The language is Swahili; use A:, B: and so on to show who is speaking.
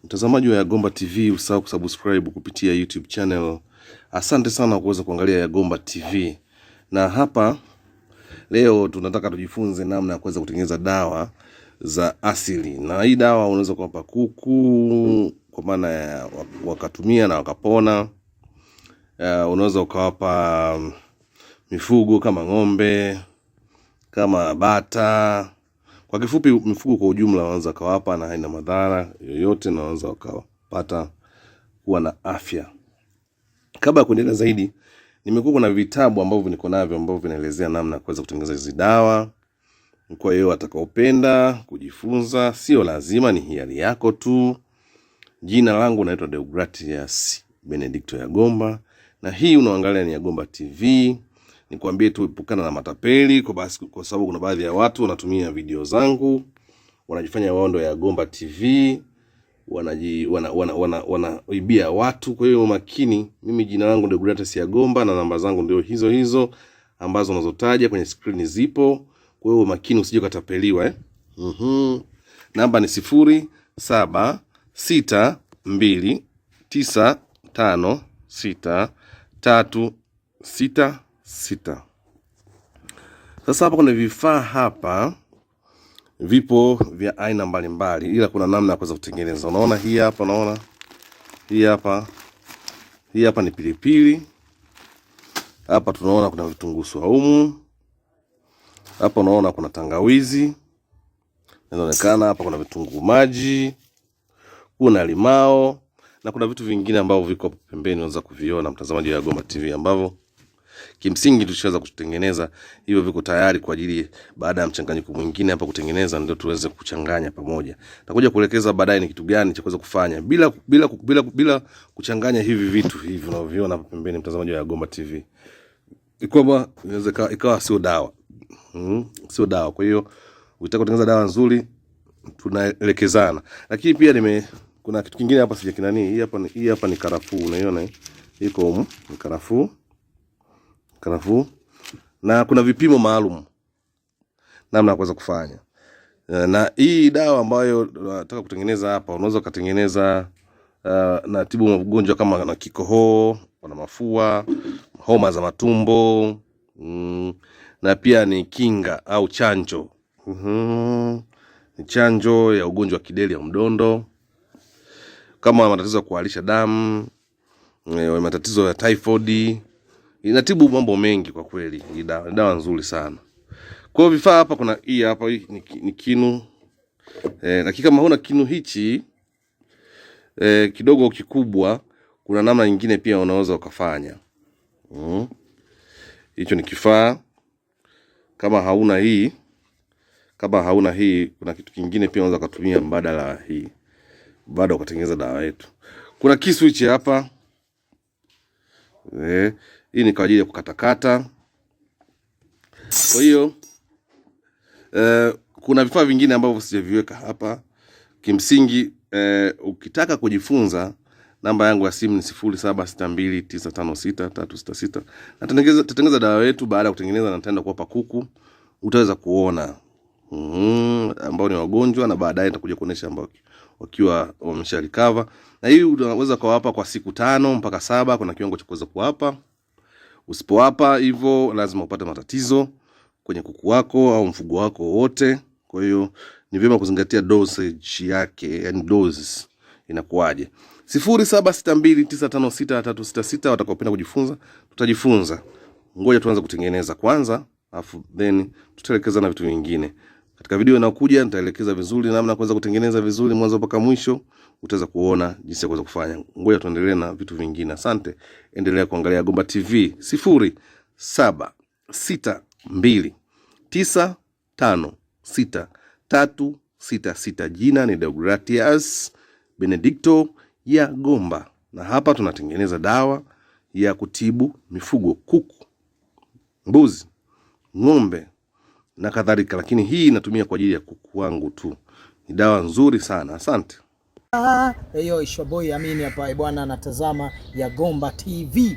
A: Mtazamaji wa Yagomba TV, usahau kusubscribe kupitia YouTube channel. Asante sana kuweza kuangalia Yagomba TV, na hapa leo tunataka tujifunze namna ya kuweza kutengeneza dawa za asili, na hii dawa unaweza kuwapa kuku kwa maana ya wakatumia na wakapona. Unaweza ukawapa mifugo kama ng'ombe, kama bata. Kwa kifupi, mifugo kwa ujumla wanaweza kawapa na haina madhara yoyote, na wanaweza wakapata kuwa na afya. Kabla ya kuendelea zaidi, nimekuwa kuna vitabu ambavyo niko navyo ambavyo vinaelezea namna ya kuweza kutengeneza hizi dawa. Kwa hiyo atakaopenda kujifunza, sio lazima, ni hiari yako tu. Jina langu naitwa Deogratias Benedicto Yagomba, na hii unaangalia ni Yagomba TV. Nikwambie tu, epukana na matapeli kwa sababu kuna baadhi ya watu wanatumia video zangu wanajifanya wao ndio Yagomba TV, wanaibia wana, wana, wana, wana watu. Kwa hiyo makini. Mimi jina langu ndio Deogratias Yagomba na namba zangu ndio hizo hizo ambazo unazotaja kwenye skrini zipo. Kwa hiyo makini usije ukatapeliwa, eh? Namba ni 0762956366. Sasa hapa kuna vifaa hapa vipo vya aina mbalimbali, ila kuna namna ya kuweza kutengeneza. Unaona hii hapa, unaona hii hapa, hii hapa ni pilipili. Hapa tunaona kuna vitunguu swaumu. Hapa unaona kuna tangawizi inaonekana hapa, kuna vitunguu maji, kuna limao na kuna vitu vingine ambavyo viko pembeni, unaweza kuviona mtazamaji wa Yagomba TV, ambavyo kimsingi tushaweza kutengeneza hivyo, viko tayari kwa ajili baada ya mchanganyiko mwingine hapa kutengeneza, ndio tuweze kuchanganya pamoja. Nitakuja kuelekeza baadaye ni kitu gani cha kuweza kufanya bila kuchanganya hivi vitu hivi unavyoviona hapa pembeni, mtazamaji wa Yagomba TV, kwamba inaweza ikawa sio dawa. Sio dawa. Kwa hiyo ukitaka kutengeneza dawa nzuri tunaelekezana. Lakini pia kuna kitu kingine hapa sija kinani. Hii hapa ni karafuu, unaiona iko humu, ni karafuu. Karafuu. Na kuna vipimo maalum namna ya kuweza kufanya. Na hii dawa ambayo nataka kutengeneza hapa, unaweza kutengeneza na tibu magonjwa kama na kikohoo, na mafua, homa za matumbo, na pia ni kinga au chanjo. Ni chanjo ya ugonjwa wa kideri ya mdondo, kama matatizo ya kuharisha damu, matatizo ya typhoid. Inatibu mambo mengi kwa kweli. Hii dawa ni dawa nzuri sana. Kwa hiyo vifaa hapa kuna hii hapa, hii ni kinu. Lakini kama huna kinu hichi kidogo kikubwa, kuna namna nyingine pia unaweza ukafanya. Hicho ni kifaa. Kama hauna hii, kuna kitu kingine pia unaweza kutumia mbadala hii, bado ukatengeneza dawa yetu. Kuna kisu hichi hapa. Hii ni kwa ajili ya kukatakata. Kwa hiyo kuna vifaa vingine ambavyo sijaviweka hapa. Kimsingi ukitaka kujifunza, namba yangu ya simu ni 0762956366. Natengeneza dawa yetu. Baada ya kutengeneza, na nitaenda kuwapa kuku, utaweza kuona ambao ni wagonjwa, na baadaye nitakuja kuonesha ambao wakiwa wamesha recover. Na hii unaweza kuwapa kwa siku 5 mpaka 7, kuna kiwango cha kuweza kuwapa. Usipowapa hivyo, lazima upate matatizo kwenye kuku wako au mfugo wako wote. Kwa hiyo ni vyema kuzingatia dosage yake, yani dose inakuwaje. 0762956366 watakaopenda kujifunza tutajifunza. Ngoja tuanze kutengeneza kwanza, afu then tutaelekeza na vitu vingine. Katika video inayokuja nitaelekeza vizuri namna ya kuweza kutengeneza vizuri mwanzo mpaka mwisho, utaweza kuona jinsi ya kuweza kufanya. Ngoja tuendelee na vitu vingine. Asante, endelea kuangalia Gomba TV. 0762956366. Jina ni Deogratias Benedicto ya Gomba, na hapa tunatengeneza dawa ya kutibu mifugo, kuku, mbuzi, ng'ombe na kadhalika, lakini hii inatumia kwa ajili ya kuku wangu tu. Ni dawa nzuri sana. Asante.
B: Hiyo Ishoboy Amini hapa bwana, anatazama Yagomba TV.